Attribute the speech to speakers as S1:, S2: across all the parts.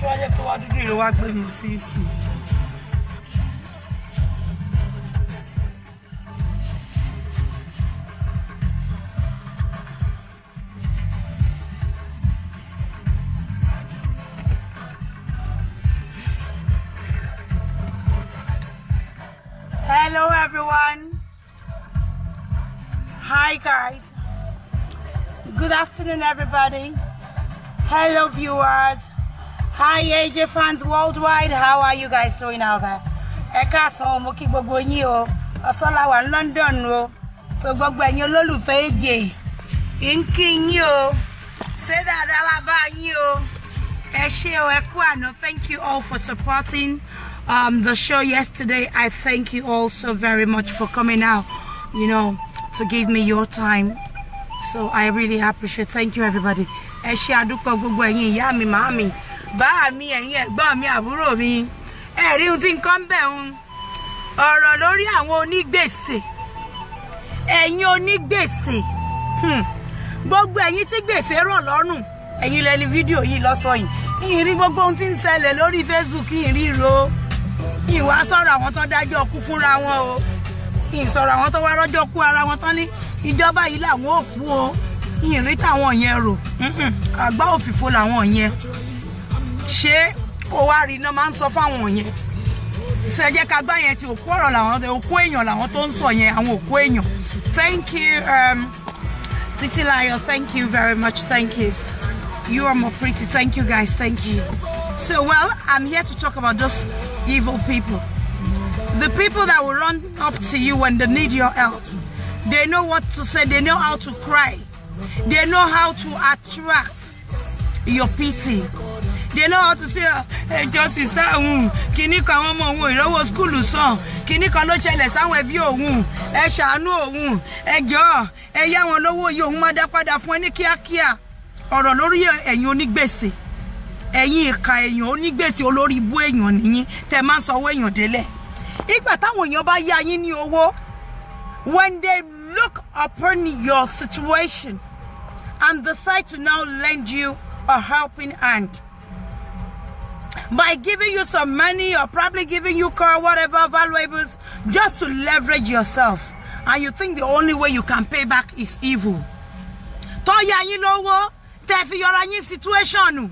S1: Ṣé wàá jẹ́ pé wá dúdú ìlú wá gbé mi sí ìsìn? Hello everyone. Hi guys. Good afternoon, everybody. Hello viewers. Hi AJ fans worldwide. How are you guys doing out there? Ẹ káàsán, mo kí gbogbo yín o. Ọ̀sán la wà ní London o. So gbogbo ẹ̀yin olólùfẹ́ AJ, ń kí yín o. Ṣé dáadáa la bá yín o? Ẹ ṣé o, ẹ kú àná. Thank you all for supporting the show yesterday. I thank you all so very much for coming out to give me your time. So I really appreciate. Thank you, everybody. Ẹ ṣé, àdúpọ̀, gbogbo ẹ̀yin ìyá mi, màá mi, bá mi, ẹ̀yin ẹ̀gbọ́n mi, àbúrò mi. Ẹ rí ohun tí nǹkan bẹ̀ ń ọ̀rọ̀ lórí àwọn onígbèsè. Ẹ̀yin onígbèsè. Gbogbo ẹ̀yin tí gbèsè rọ̀ lọ́rùn. Ẹ̀yin lẹni fídíò yìí lọ́sọ̀ yìí. Ìyìn rí gbogbo ohun tí ń ṣẹlẹ̀ lórí Facebook, ìyìn ríro. Ìwà sọ̀rọ̀ àwọn tó dájọ́ kú fúnra wọn o. Ìsọ̀rọ̀ àwọn tó wá rọ́jọ́ kú ara wọn tán ní ìjọba yìí làwọn ò kú o. Ìyìn rí táwọn yẹn rò. Àgbá òfìfo làwọn yẹn. Ṣé kó wá rí iná máa ń sọ fáwọn yẹn? Ṣe jẹ́ ká gbá yẹn ti òkú ọ̀rọ̀ làwọn, òkú èèyàn làwọn tó ń sọ yẹn, àwọn òkú èèyàn. Thank you, Titilayo, thank you very much. Thank you. You are more pretty. Thank you guys. Thank you. So, well, I'm here to talk about those evil people. The people that will run up to you when they need your help. They know what to say. They know how to cry. They know how to attract your pity. They know how to say, "Ẹ jọ̀ọ́, sister òun, kinní kan, àwọn ọmọ òun ìrọ́wọ́ school sàn, kinní kan ló ṣẹlẹ̀ sáwọn ẹbí òun, ẹ ṣàánú òun, ẹ jọ̀ọ́, ẹ yá wọn lówó yìí, òun máa dá padà fún ẹ ní kíákíá." Ọ̀rọ̀ lórí ẹ̀yin onígbèsè, ẹ̀yin ìka èèyàn onígbèsè, olórí ibú èèyàn nìyín tẹ́ máa ń sanwó èèyàn délẹ̀. Ìgbà táwọn èèyàn bá yá yín ní owó, when they look upon your situation and decide to now lend you a helping hand by giving you some money or probably giving you car, whatever valuables, just to leverage yourself, and you think the only way you can pay back is evil. Tó yá yín lówó, tẹ́ fi yọra yín situation,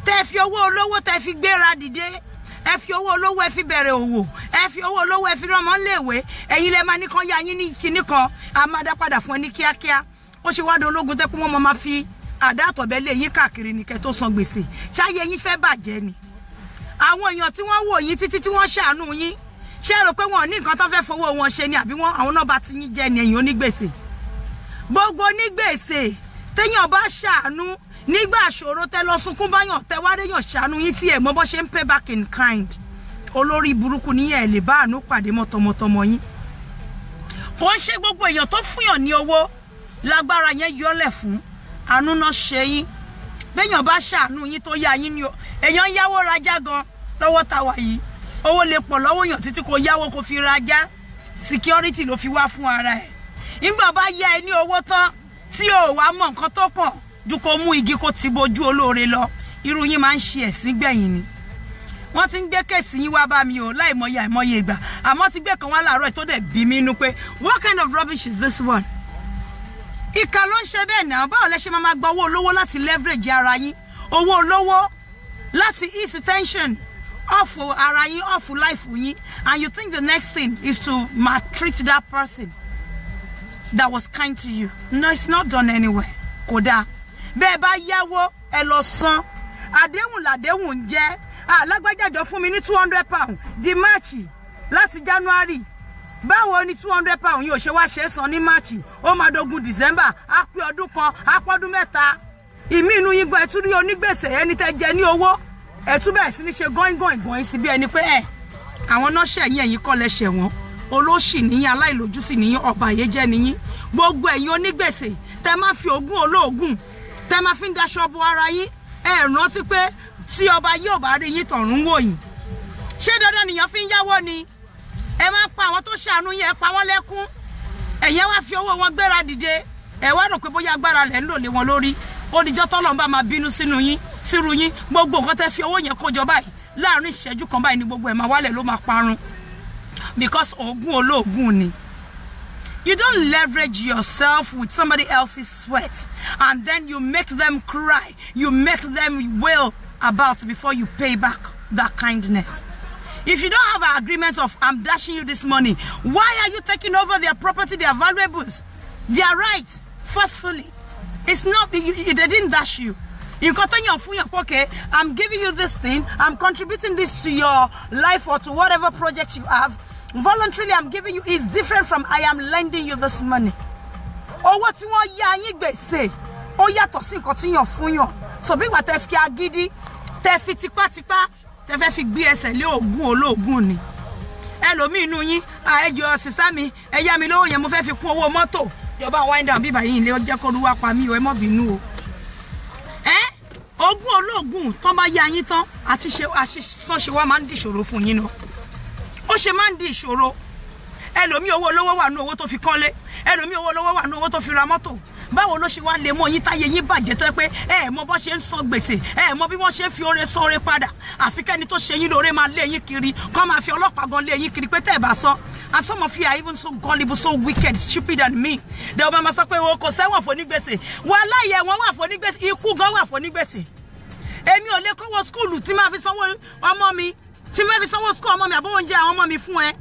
S1: tẹ́ fi owó olówó, tẹ́ fi gbéra dìde, ẹ fi owó olówó, ẹ fi bẹ̀rẹ̀ òwò, ẹ fi owó olówó, ẹ fi rán ọmọ léèwé, ẹ̀yin lẹ máa ní kán yá yín ní kinní kan, a máa dá padà fún ẹ ní kíákíá. Ó ṣe wá ológun tẹ́ pé wọ́n máa fi àdá àtọ̀bẹ́ lé yín káàkiri ní kẹ́ tó san gbèsè. Ṣáyé yín fẹ́ bàjẹ́ ni? Àwọn èèyàn tí wọ́n wò yín títí tí wọ́n ṣàánú yín, ṣé ẹ rò pé wọn ò ní nǹkan tó fẹ́ fowó wọn ṣe ni, àbí wọn àwọn náà bá ti yín jẹ́ ni? Ẹ̀yin onígbèsè, gbogbo onígbèsè, téèyàn bá ṣàánú nígbà àṣòro, tẹ lọ sunkún báyàn, tẹ wá réyàn ṣàánú yín, tí ẹ mọ bó ṣe ń pay back in kind, olórí burúkú níyẹn. Ẹ lè bá àánú pàdé mọ́ tọmọtọmọ yín. Kò ń ṣe gbogbo èèyàn tó fúnyàn ní owó lágbára yẹn yọlẹ̀ fún àánú náà ṣe yín. Béèyàn bá ṣàánú yín, tó yá yín ní o, èèyàn yáwó rajá gan lọ́wọ́ tá wà yìí. Owó lè pọ̀ lọ́wọ́ èèyàn títí, kò yáwó kó fi rajá, security ló fi wá fún ara ẹ̀. Ìgbà bá yá ẹ ní owó tán, tí o wá mọ nǹkan tó kàn ju kó mú igi kó ti bojú olóore lọ, irú yín máa ń ṣe ẹ̀sín gbẹ̀yìn ni. Wọ́n ti ń gbé case yín wá bá mi o láìmọye àìmọye ìgbà, àmọ́ ti gbé kan wá láàárọ̀ tó dẹ̀ bí mi inú pé, what kind of rubbish is this one? Ìkà ló ń ṣe bẹ́ẹ̀ náà. Báwo lẹ ṣe máa máa gba owó olówó láti leverage ara yín, owó olówó láti ease tension off ara yín, off life yín, and you think the next thing is to maltreat that person that was kind to you? No, it's not done anywhere. Kódà bẹ́ẹ̀ bá yáwó, ẹ lọ san. Àdéhùn làdéhùn ń jẹ́. Alágbájájọ fún mi ní £200 di March, láti January. Báwo ni £200 yóò ṣe wá ṣe é san ní March? Ó máa dogun December, á pé ọdún kan, á pọ́dún 3. Ìmí inú yín gan, ẹ tún rí onígbèsè, ẹni tẹ́ jẹ ní owó, ẹ tún bẹ̀rẹ̀ sí ní ṣe gọ́ingọ́n ìgàn sí bí ẹni pé ẹ àwọn náà ṣẹ̀yìn, ẹ̀yìn kọ́ lẹ́ṣẹ̀ wọn. Olóṣì níyìn, aláìlójúsì níyìn, ọba àyè níyìn. Gbogbo ẹ̀yin onígbèsè tẹ́ máa fi ogún olóògùn, tẹ́ máa fi ń daṣọ bo ara yín, ẹ rántí pé tí ọba yóò bá rí yín, tọ̀run wò yín. Ṣé dandan nìyẹn fi ń yáwó ni? Ẹ máa pa àwọn tó ṣàánú yín, ẹ pa wọ́n lẹ́kún, ẹ̀yẹ́ wá fi owó wọn gbéra dìde. Ẹ wá rò pé bóyá agbára lẹ̀ ń lò lé wọn lórí. Ó dijọ́ tọ́lọ́run bá máa bínú sínú yín. Sírú yín, gbogbo nǹkan tẹ́ fi owó yẹn kó jọ báyìí, láàrin ìṣẹ́jú kan báyìí ni gbogbo ẹ̀ máa wálẹ̀, ló máa parun, because oògùn olóògùn ni. You don't leverage yourself with somebody else's sweat and then you make them cry. You make them wail about before you pay back that kindness. If you don't have an agreement of "I'm dashing you this money," why are you taking over their property, their valuables, their rights forcefully? It's not, they didn't dash you. You continue fún yàn pé, "Okay, I'm giving you this thing, I'm contributing this to your life or to whatever project you have. Voluntarily, I'm giving you," is different from "I am lending you this money." Owó tí wọ́n yá yín, gbèsè, ó yàtọ̀ sí nǹkan tí yàn fún yàn. So bí ìgbà tẹ́ fi agídí, tẹ́ fi tipátipá, tẹ́ fẹ́ fi gbé ẹsẹ̀ lé ògùn olóògùn ni. Ẹlòmíì inú yín, ẹ jọ̀ọ́, sister mi, ẹ yá mi lówó yẹn, mo fẹ́ fi kún owó mọ́tò. Ìjọba wind down bíbá yìí ilé jẹ́ kó olúwa pa mí o, ẹ má bínú o. Ẹ ogún olóògùn tán bá yá yín tán, àti ṣe àṣìṣe wa máa ń dìṣòro fún yín náà. Ó ṣe máa ń di ìṣòro. Ẹlòmíì, owó olówó wà ní owó tó fi kọ́lé. Ẹlòmíì, owó olówó wà ní owó tó fi ra mọ́tò. Báwo ló ṣe wá lè mọ yín táyé yín bàjẹ́, tó yẹ pé ẹ ẹ̀ mọ bó ṣe ń san gbèsè, ẹ ẹ̀ mọ bí wọ́n ṣe ń fi oore san oore padà, àfi kẹ́ni tó ṣe yín lóore máa lé yín kiri, kọ́ máa fi ọlọ́pàá gan lé yín kiri pé tẹ́ ẹ bá san? And some of you are even so gullible, so wicked, stupid and mean. They will máa sọ pé o kò sẹ́wọ̀n fónígbèsè. Wàhálà ẹ̀wọ̀n wà fónígbèsè, ikú gan wà fónígbèsè. Èmi ò lè kówó school tí máa fi sanwó ọmọ mi, tí máa fi sanwó school ọmọ mi, àbówó oúnjẹ àwọn ọmọ mi fún ẹ,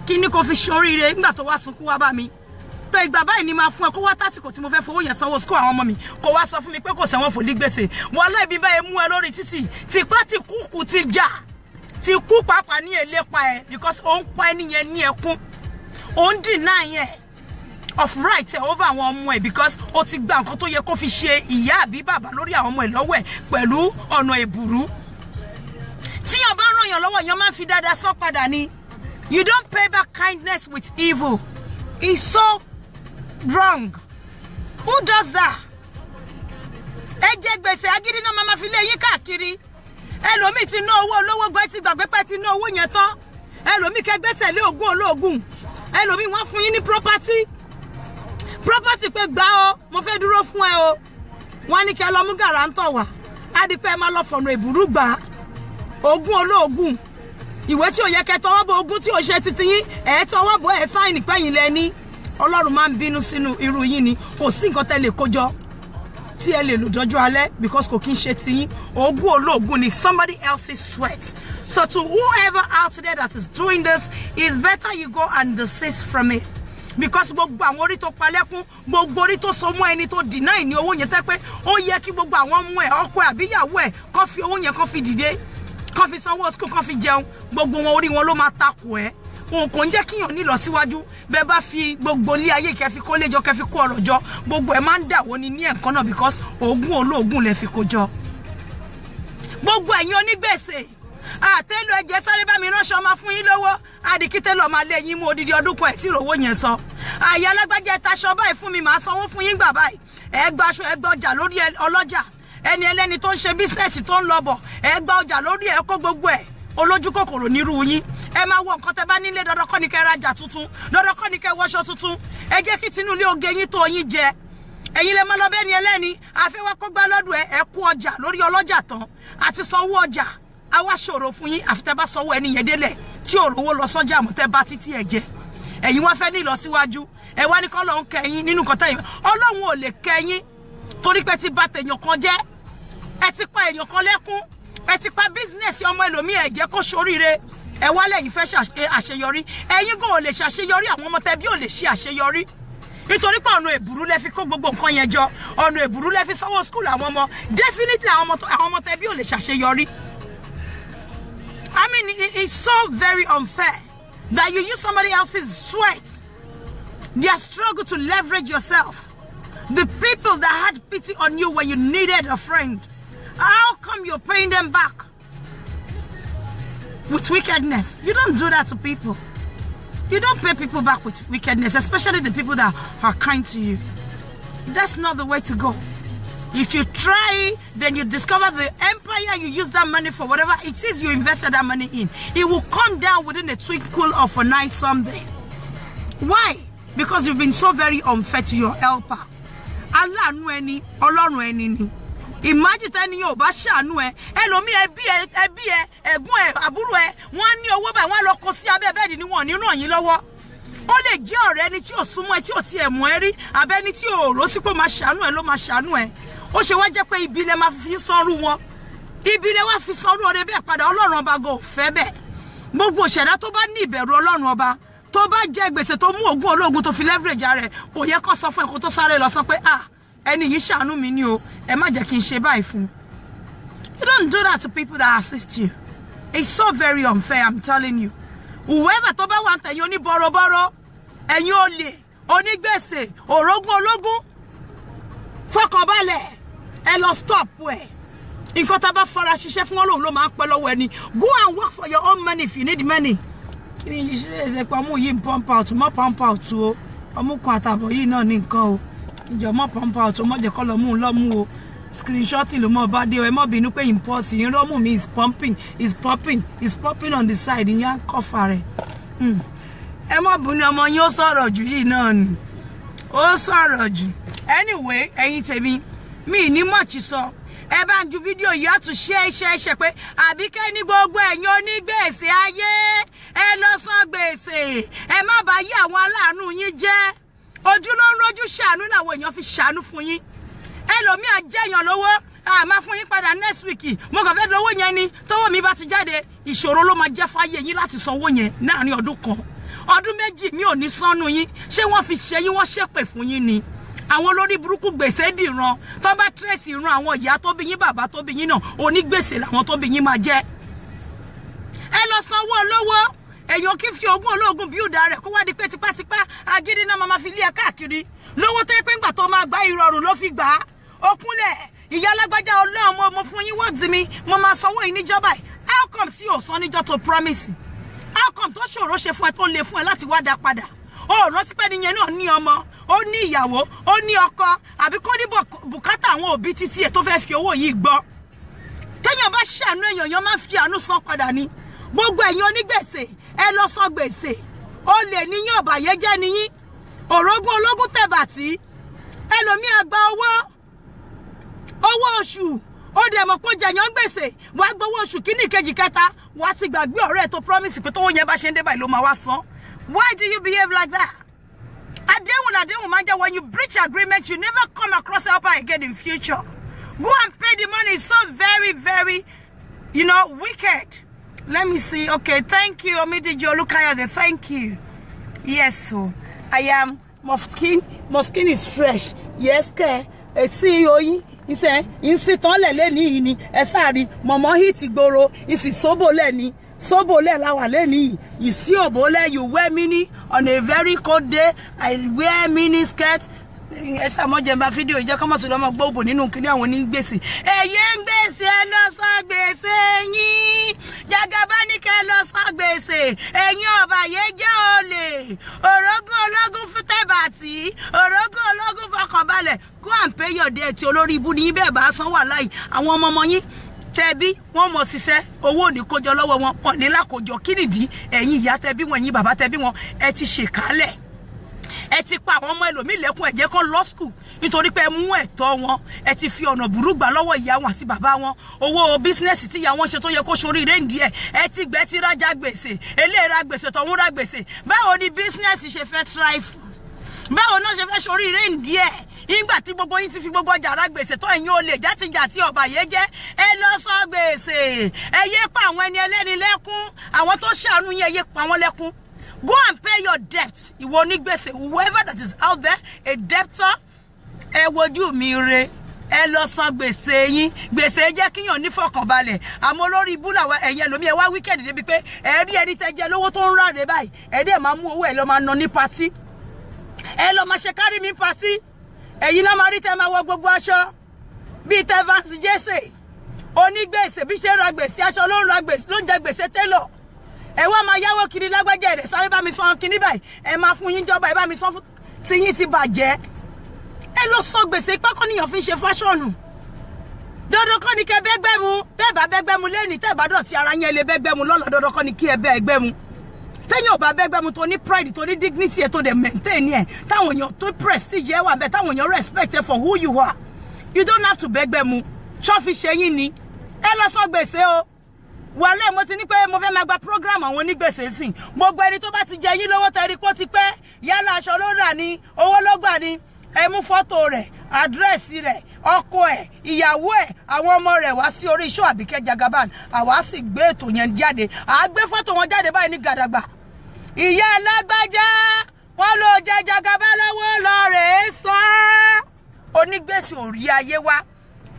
S1: kí ni kò fi ṣoríire nígbà tó wá sunkún wá bá mi pé ìgbà báyìí ni máa fún ẹ, kó wá tásìkò tí mo fẹ́ fowó yẹn sanwó school àwọn ọmọ mi, kó wá sọ fún mi pé kò sẹ́wọ̀n fòlí gbèsè? Wàhálà, ibi báyìí mú ẹ lórí títì, tìpá ti kúkú ti jà ti kú pàápàá ní èlépa ẹ, because ó ń pa ẹni yẹn ní ẹkún, ó ń deny ẹ of right ẹ over àwọn ọmọ ẹ, because ó ti gba nǹkan tó yẹ kó fi ṣe ìyá àbí bàbá lórí àwọn ọmọ ẹ lọ́wọ́ ẹ pẹ̀lú ọ̀nà èbùrú. Tíyàn bá ràn yàn lọ́wọ́, yàn máa ń fi dáadáa sọ padà ni. You don't pay back kindness with evil. It's so wrong. Who does that? Ẹ jẹ gbèsè, agídí náà máa ma fi lé yín káàkiri. Ẹlòmíì ti ná owó olówó gbọ́, ẹ ti gbàgbé pé ti ná owó yẹn tán. Ẹlòmíì kẹgbẹ́sẹ̀ lé ogún olóògùn. Ẹlòmíì, wọ́n fún yín ní property pé gbà ó, mo fẹ́ dúró fún ẹ o. Wọ́n ní kí ẹ lọ mú guarantor wá, á di pé ẹ máa lọ fọ̀nà ìbúrú gbà á, ogún olóògùn. Ìwé tí ò yẹ kẹ́ tọwọ́ bọ, ogún tí ò ṣe titi yín, ẹ̀ tọwọ́ bọ, ẹ̀ sign pẹ́yìn lẹ́ní. Ọlọ́run máa ń bínú sínú irú yín ni. Kò sí nǹkan tẹ́ lè kójọ tí ẹ lè lò dọ́jọ́ alẹ́, because kò kí ń ṣe tiyín, ogún olóògùn ni, somebody else's sweat. So to whoever out there that is doing this, it's better you go and desist from it, because gbogbo àwọn orí tó palẹ́kún, gbogbo orí tó so mọ́ ẹni tó deny ní owó yẹn, tẹ́ pé ó yẹ kí gbogbo àwọn ọmọ ẹ̀, ọkọ ẹ̀ àbíyàwó ẹ̀ kó fi owó yẹn, kó fi dìde, kó fi sanwó school, kó fi jẹun, gbogbo wọn, orí wọn ló máa takò ẹ́. Òun kò ń jẹ́ kíyàn nílọ síwájú. Bẹ́ẹ̀ bá fi gbogbo ilé ayé kẹ́ fi kó léjọ, kẹ́ fi kó ọ̀rọ̀ jọ, gbogbo ẹ̀ máa ń dàwọ́ ní ẹ̀ǹkan náà, because ògùn olóògùn lẹ fi kó jọ. Gbogbo ẹ̀yin onígbèsè àtẹ́lù, ẹ̀jẹ̀ sáré bá mi ránṣọ, máa fún yín lówó, àdìkítẹ́ máa lé yín mú odidi ọdún kan ẹ̀ tí ìrówó yẹn sọ. Àyà alágbájá, ẹ taṣọ báyìí fún mi, màá sanwó fún yín gbà báyìí. Ẹ gba aṣọ, ẹ gba ọjà lórí ọlọ́jà, ẹni ẹlẹ́ni tó ń ṣe business tó ń lọ bọ̀, ẹ gba ọjà lórí ẹ, kó gbogbo ẹ̀. Olójú kòkòrò nírú yín. Ẹ máa wọ nǹkan tẹ bá nílé. Dandan kọ́ ni kẹ́ rajà tuntun, dandan kọ́ ni kẹ́ wọṣọ tuntun. Ẹ jẹ́ kí tinú ilé oge yín tó yín jẹ. Ẹ̀yin lè máa lọ bẹ́ẹ̀ ni ẹlẹ́ni àfẹ́wá kó gbá lọ́dún ẹ. Ẹ kó ọjà lórí ọlọ́jà tán, àti sanwó ọjà á wá ṣòro fún yín, àfi tẹ́ bá sanwó ẹni yẹn délẹ̀ tí ò rówó lọ sọ́jà mọ́, tẹ́ bá títí ẹ̀ jẹ. Ẹ̀yin wá fẹ́ ní ìlọsíwájú, ẹ wá ní kọ́ lọ́n kẹyìn nínú nǹkan tẹ́yìn. Ọlọ́run ò lè kẹyìn, torí pé ti bà tèèyàn kan jẹ́, ẹ ti pa èèyàn kan lẹ́kún, ẹ ti pa business ọmọ ẹlòmíì, ẹ jẹ́ kó ṣoríire. Ẹ wá lẹ́yìn fẹ́ ṣàṣeyọrí. Ẹ̀yin gan ò lè ṣàṣeyọrí, àwọn ọmọ tẹbí ò lè ṣe àṣeyọrí, nítorí pé ọ̀nà èbúrú lẹ fi kó gbogbo nǹkan yẹn jọ, ọ̀nà èbúrú lẹ fi sanwó school àwọn ọmọ. Definitely, àwọn ọmọ tẹbí ò lè ṣàṣeyọrí. I mean, it's so very unfair that you use somebody else's sweat, their struggle, to leverage yourself. The people that had pity on you when you needed a friend, how come you're paying them back with wickedness? You don't do that to people. You don't pay people back with wickedness, especially the people that are kind to you. That's not the way to go. If you try, then you discover the empire you use that money for, whatever it is you invested that money in, it will come down within a twinkle of an eye someday. Why? Because you've been so very unfair to your helper. Aláàánú ẹni, Ọlọ́run ẹni ni. Imagine tẹ́ni yóò bá ṣàánú ẹ. Ẹlòmíì, ẹbí ẹ, ẹbí ẹ, ẹ̀gbọ́n ẹ, àbúrò ẹ, wọ́n á ní owó báyìí, wọ́n á lọ kó sí abẹ́ bed ni, wọ́n ò ní ràn yín lọ́wọ́. Ó lè jẹ́ ọ̀rẹ́ ẹni tí ò súnmọ́ ẹ, tí ò tiẹ̀ mọ̀ ẹ́ rí, àbẹ́ni tí ò rò sí pé ó máa ṣàánú ẹ ló máa ṣàánú ẹ. Ó ṣe wá jẹ́ pé ibi lẹ máa fi sanrú wọn, ibi lẹ wá fi sanrú ọ̀rẹ́ bẹ́ẹ̀ padà. Ọlọ́run Ọba gan ò fẹ́ bẹ́ẹ̀. Gbogbo òṣèdá tó bá ní ìbẹ̀rù Ọlọ́run Ọba, tó bá jẹ gbèsè, tó mú ogún ológun, tó fi leverage rẹ̀, kò yẹ kó sọ fún ẹ kó tó sáré lọ sọ pé, "Ah, ẹni yìí ṣàánú mi ni o, ẹ má jẹ́ kí n ṣe báyìí fún un." You don't do that to people that assist you. It's so very unfair, I'm telling you. Whoever tó bá wà ń tẹ̀yìn oníbọ̀rọ̀bọ̀rọ̀, ẹ̀yin olè, onígbèsè, òrógún ológun, fọkànbalẹ̀, ẹ lọ stop ẹ̀. Nǹkan tá a bá fara ṣiṣẹ́ fún wọn lòun ló máa ń pẹ́ lọ́wọ́ ẹni. Go and work for your own money if you need money. Kí ni iṣẹ́ ẹsẹ̀ pé ọmú yìí ń pump out mọ́? Pump out o. Ọmú kan àtàbọ̀ yìí náà ní nǹkan o. Ìjọ mọ́ pump out o, mọ́ jẹ́ kọ́ lọ mú un lọ́mú o. Screenshot ló mọ́ bá dé o. Ẹ mọ́ bínú pé import yìí rọ́mù mi is pumping, is popping, is popping on the side. Ìyẹn á kọ́fà rẹ̀. Ẹ mọ́ bínú, ọmọ yín ó sọ̀rọ̀ jù yìí náà ni, ó sọ̀rọ̀ jù. Anyway, ẹ̀yin tèmi, mi ní much sọ. Ẹ bá ń ju fídíò yìí, á tún ṣe iṣẹ́ ṣe pé Àbíkẹ́ ní gbogbo ẹ̀yin onígbèsè ayé, ẹ lọ san gbèsè, ẹ má bàa yí àwọn aláàánú yín jẹ́. Ojú ló ń rojú ṣàánú làwọn èèyàn fi ṣàánú fún yín. Ẹlòmíà jẹ́yàn lówó, a máa fún yín padà next week, mo kàn fẹ́ lówó yẹn ni, tówó mi bá ti jáde, ìṣòro ló máa jẹ́ fáyé yín láti sanwó yẹn láàrin ọdún kan, ọdún 2. Mi ò ní sánú yín. Ṣé wọ́n fi ṣe yín, wọ́n ṣépè fún yín ni? Àwọn olórí burúkú, gbèsè dìran. Tó bá trace ìran àwọn ìyá tó bí yín, bàbá tó bí yín náà, onígbèsè làwọn tó bí yín máa jẹ́. Ẹ lọ sanwó olówó. Èèyàn kì í fi ogún ológun bí ìdá rẹ̀ kó wá di pé tipátipá, agídí náà máa fi lé ẹ káàkiri. Lówó tó yẹ pé ńgbà tó máa gbá, ìrọ̀rùn ló fi gbà á. Ó kúnlẹ̀, "Ìyá alágbájá, Ọlọ́run, mo fún yín, wọ́ọ̀dì mi, mo máa sanwó yìí níjọba yìí." How come tí ò san níjọ́ tó promise? How come tó ṣòro ṣe fún ẹ, tó le fún ẹ láti wá dá padà? Ó rántí pé nìyẹn náà ní ọmọ, ó ní ìyàwó, ó ní ọkọ, àbí kó ní bùkátà àwọn òbí títí ẹ tó fẹ́ fi owó yìí gbọ́. Téèyàn bá ṣàánú èèyàn, èèyàn máa ń fi àánú san padà ni. Gbogbo ẹ̀yin onígbèsè, ẹ lọ san gbèsè. Ó lè níyàn, ọ̀bàyéjẹ́ níyín, òrógún ológun tẹ̀bàtì. Ẹlòmíì àgbà owó, owó oṣù, ó dẹ̀ mọ̀ pé ó jẹ̀yàn gbèsè, wàá gbowó oṣù kíní, kejì, kẹta, wàá ti gbàgbé ọ̀rẹ́ ẹ̀ tó promise pé tówó yẹn bá ṣe ń dé báyìí ló máa wá san. Why do you behave like that? Àdéhùn làdéhùn máa ń jẹ́. When you breach agreement, you never come across helper again in future. Go and pay the money. It's so very, very wicked. Let me see. Okay, thank you, Omidiji Olukayode. Thank you. Yes, so I am my skin. My skin is fresh. Yes, ke. Etí oyin iṣẹ́ ìsìn tán lẹ̀ lẹ́ni yìí ni ẹ sáàrí mọ̀mọ́ hit gbòòrò ìsì sóbò lẹ́ni, sóbò lẹ̀ láwà lẹ́ni yìí. You see òbólẹ̀, you wear mini on a very cold day. I wear mini skirt. Ẹ ṣàmọ́jẹ̀mbá fídíò ìjẹ́ kọ́mọ̀tò lọ́mọ gbóòbò nínú kíní àwọn onígbèsè. Èyí ń gbèsè, ẹ lọ san gbèsè yín. Jagaba ní kẹ́ lọ san gbèsè. Ẹ̀yin ọ̀bàyéjẹ́, olè, òrógùn ológun fún tẹ̀bàtì, òrógùn ológun, fọkànbalẹ̀. Go and pay your debt. Olórí ibú ní bẹ́ẹ̀ bá san wà láì. Àwọn ọmọ ọmọ yín tẹbí wọn mọ̀ ṣiṣẹ́, owó ò ní kójọ lọ́wọ́ wọn, wọn ní lákòjọ. Kí nìdí? Ẹ̀yin ìyá tẹbí wọn, ẹ̀yin bàbá tẹbí wọn, ẹ ti ṣèkálẹ̀, ẹ ti pa àwọn ọmọ ẹlòmíì lẹ́kùn ẹ̀jẹ̀ kan lọ school nítorí pé ẹ mú ẹ̀tọ́ wọn, ẹ ti fi ọ̀nà burú gbà lọ́wọ́ ìyá wọn àti bàbá wọn. Owó business tí ìyá wọn ṣe tó yẹ kó ṣoríire ń díẹ̀, ẹ ti gbẹ́, ti rájà gbèsè, eléyìí ra gbèsè, tọ̀hún ra gbèsè. Báwo ni business ṣe fẹ́ thrive? Báwo náà ṣe fẹ́ ṣoríire ń díẹ̀ ìgbà tí gbogbo yín ti fi gbogbo ọjà ra gbèsè tó? Ẹ̀yin olè, játijàti, ọ̀bàyéjẹ́, ẹ lọ sọ gbèsè. Ẹ yé pa àwọn ẹni ẹlẹ́ni lẹ́kún. Àwọn tó ṣàánú yín, ẹ yé pa wọ́n lẹ́kún. Go and pay your debt. Ìwọ onígbèsè, whoever that is out there, a debtor, ẹ wojú mi re, ẹ lọ san gbèsè yín. Gbèsè jẹ́ kíyàn nífọ̀kànbalẹ̀. Àmọ́ olórí ibú làwọn ẹ̀yin ẹlòmíì. Ẹ wá wicked débi pé ẹ rí ẹni tẹ́ jẹ lówó tó ń ráre báyìí, ẹ dẹ̀ máa mú owó ẹ lọ máa ná ní party, ẹ lọ máa ṣe kárí mi party. Ẹ̀yin náà máa rí tẹ́ máa wọ gbogbo aṣọ bíi Tevans Jesse. Onígbèsè, bí ṣe ń ra gbèsè aṣọ ló ń ra gbèsè, ló ń jẹ gbèsè télọ̀. Ẹ wá máa yáwó kiri. Lágbájá, ẹ̀rẹ̀ sáré bá mi san kinní báyìí, ẹ máa fún yín jọba, ẹ bá mi san fún tí yín ti bàjẹ́. Ẹ lọ san gbèsè. Pákó níyàn fi ń ṣe fashion. Dandan kọ́ ni kẹ́ bẹ́gbẹ́ mu. Tẹ́ bá bẹ́gbẹ́ mu lẹ́ni, tẹ́ bá dọ̀tí ara yẹn lè bẹ́gbẹ́ mu lọ́lọ́. Dandan kọ́ ni kí ẹ bẹ́ ẹgbẹ́ mu. Téèyàn ò bá bẹ́gbẹ́ mu, tó ní pride, tó ní dignity ẹ̀, tó dẹ̀ maintain ẹ̀, táwọn èèyàn tó prestige ẹ̀ wà bẹ́ẹ̀, táwọn èèyàn respect ẹ for who you are, you don't have to bẹ́gbẹ́ mu. Ṣọ́ fi ṣe yín ni? Ẹ lọ san gbèsè o. Wàhálà, mo ti ní pé mo fẹ́ máa gba program àwọn onígbèsè sìn. Gbogbo ẹni tó bá ti jẹ yín lówó, tẹ̀rí kó ti pẹ́, yálà aṣọ ló rà ní, owó ló gbà ní, ẹ mú fọ́tò rẹ̀, àdírẹ́sì rẹ̀, ọkọ ẹ̀, ìyàwó ẹ̀, àwọn ọmọ rẹ̀ wá sí orí iṣẹ́ Àbíkẹ́ Jagaban. Àwa sì gbé ètò yẹn jáde, à á gbé fọ́tò wọn jáde báyìí ní gàdàgbà. Ìyá alágbájá wọn ló jẹ Jagaba lọ́wọ́, lọ rèé san. Onígbèsè ò rí ayé wá,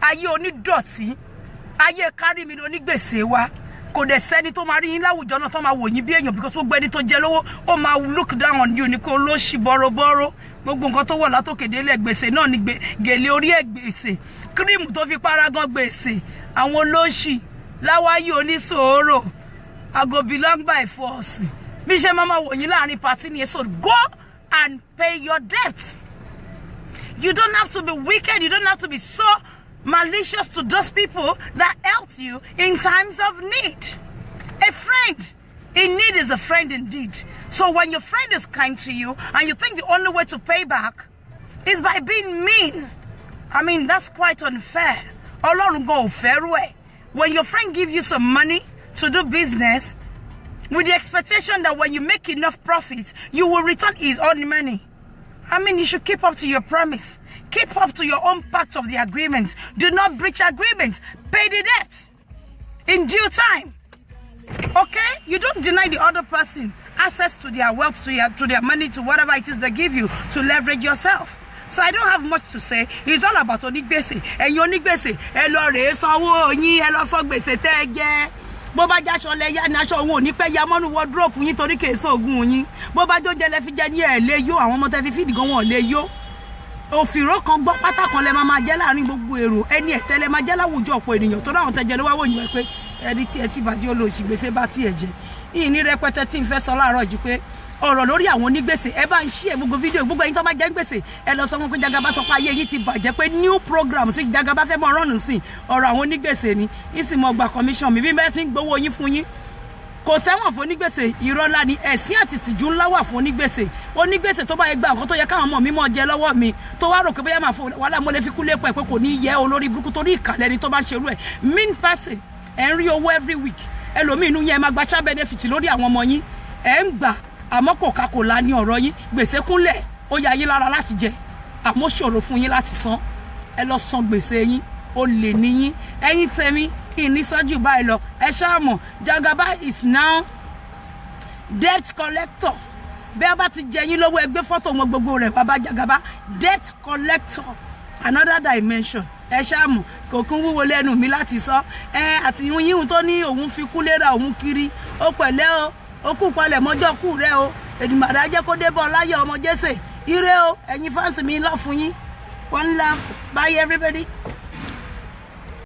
S1: ayé onídọ̀tí, ayé kárí mi ni onígbèsè wa. Kò dẹ̀ sẹ́ni tó máa rí yín láwùjọ náà tó máa wò yín bí èèyàn, because gbogbo ẹni tó jẹ lówó, ó máa look down on you ní kó ló ṣì bọ́rọ̀bọ́rọ̀. Gbogbo nǹkan tó wọ̀ látòkè délẹ̀, gbèsè náà ni. Gèlè orí ẹ̀, gbèsè. Cream tó fi para gan, gbèsè. Àwọn olóṣì láwáyé oníṣòro, I go belong by force. Bí ṣe máa wò yín láàrin party ni. So go and pay your debt. You don't have to be wicked. You don't have to be so malicious to those people that helped you in times of need. A friend in need is a friend indeed. So when your friend is kind to you and you think the only way to pay back is by being mean, I mean, that's quite unfair. Ọlọ́run gan ò fẹ́rù ẹ̀. When your friend give you some money to do business with the expectation that when you make enough profit, you will return his own money, I mean, you should keep up to your promise. Keep up to your own part of the agreement. Do not breach agreement. Pay the debt in due time. Okay? You don't deny the other person access to their wealth, to their money, to whatever it is they give you to leverage yourself. So I don't have much to say. It's all about onígbèsè. Ẹ̀yin onígbèsè, ẹ lọ rèé sanwó yín, ẹ lọ san gbèsè tẹ́ ẹ jẹ. Bó bá jáṣọ lẹ yá ni, aṣọ òun ò ní pẹ́ ya mọ́nú wardrobe yín, torí kìí sóògùn yín. Bó bá jóúnjẹ lẹ fi jẹ ní, ẹ̀ lé yó. Àwọn ọmọ tẹ fi fídì gan, wọn ò lè yó. Òfìró kan gbọ́ pátá kan lẹ máa máa jẹ́ láàrin gbogbo èrò. Ẹni ẹ̀tẹ́ lẹ máa jẹ́ láwùjọ ọ̀pọ̀ ènìyàn, tó dáhùn tẹ́jẹ ló wá wòyìn wẹ́ pé ẹni tí ẹ ti bàjẹ́, olóòṣì, gbèsè bá tiẹ̀ jẹ́. Yìí ní rẹpẹtẹ tí ń fẹ́ sọ láàárọ̀ jù pé ọ̀rọ̀ lórí àwọn onígbèsè. Ẹ bá ń ṣí ẹ gbogbo fídíò. Gbogbo ẹ̀yin tó bá jẹ́ ń gbèsè, ẹ lọ sọ wọn pé Jagaba sọ pé ayé yín ti bàjẹ́, pé new program tí Jagaba fẹ́ mọ rọ́ọ̀nù sí ọ̀rọ̀ àwọn onígbèsè ni. Ìsìn mọ́ gba commission mi bí bẹ́ẹ̀ ti ń gbowó yín fún yín. Kò sẹ́wọ̀n fún onígbèsè, irọ́ ńlá ni. Ẹ̀sín àti ìtìjú ńlá wà fún onígbèsè. Onígbèsè tó bá yẹ gba nǹkan tó yẹ káwọn ọmọ mi mọ̀ jẹ lọ́wọ́ mi, tó wá rò pé bóyá máa fọ wàhálà, mo lè fi kú lépọ̀ ẹ̀ pé kò ní yẹ olórí burúkú, torí ìkàlẹ̀ ni tó bá ń ṣerú ẹ̀. Mean person. Ẹ̀ ń rí owó every week, ẹlòmíì inú yẹn máa gba child benefit lórí àwọn ọmọ yín, ẹ̀ ń gbà, àmọ́ kò ká kò la ní ọ̀rọ̀ yín. Gbèsè kúnlẹ̀, ó yá yín lára láti jẹ, àmọ́ ṣòro fún yín láti san. Ẹ lọ san gbèsè yín, ó lè níyín. Ẹ̀yin tèmi, kí n ní sọ́jú báyìí lọ. Ẹ ṣáà mọ̀, Jagaba is now debt collector. Bí a bá ti jẹ yín lówó, ẹgbẹ́ fọ́tò wọn, gbogbo rẹ̀, bàbá Jagaba, debt collector, another dimension. Ẹ ṣáà mọ̀, kò kún wúwo lẹ́nu mi láti sọ ẹ. Àti yíyún tó ní òun fi kú léra òun kiri, ó pẹ̀lẹ́ o, ó kú palẹ̀ mọ́jọ́ kú rẹ o. Èdùmàrè á jẹ́ kó dé bọ́ láyọ̀, ọmọ Jésè. Ire o, ẹ̀yin fans mi, love fún yín. One love, bye everybody.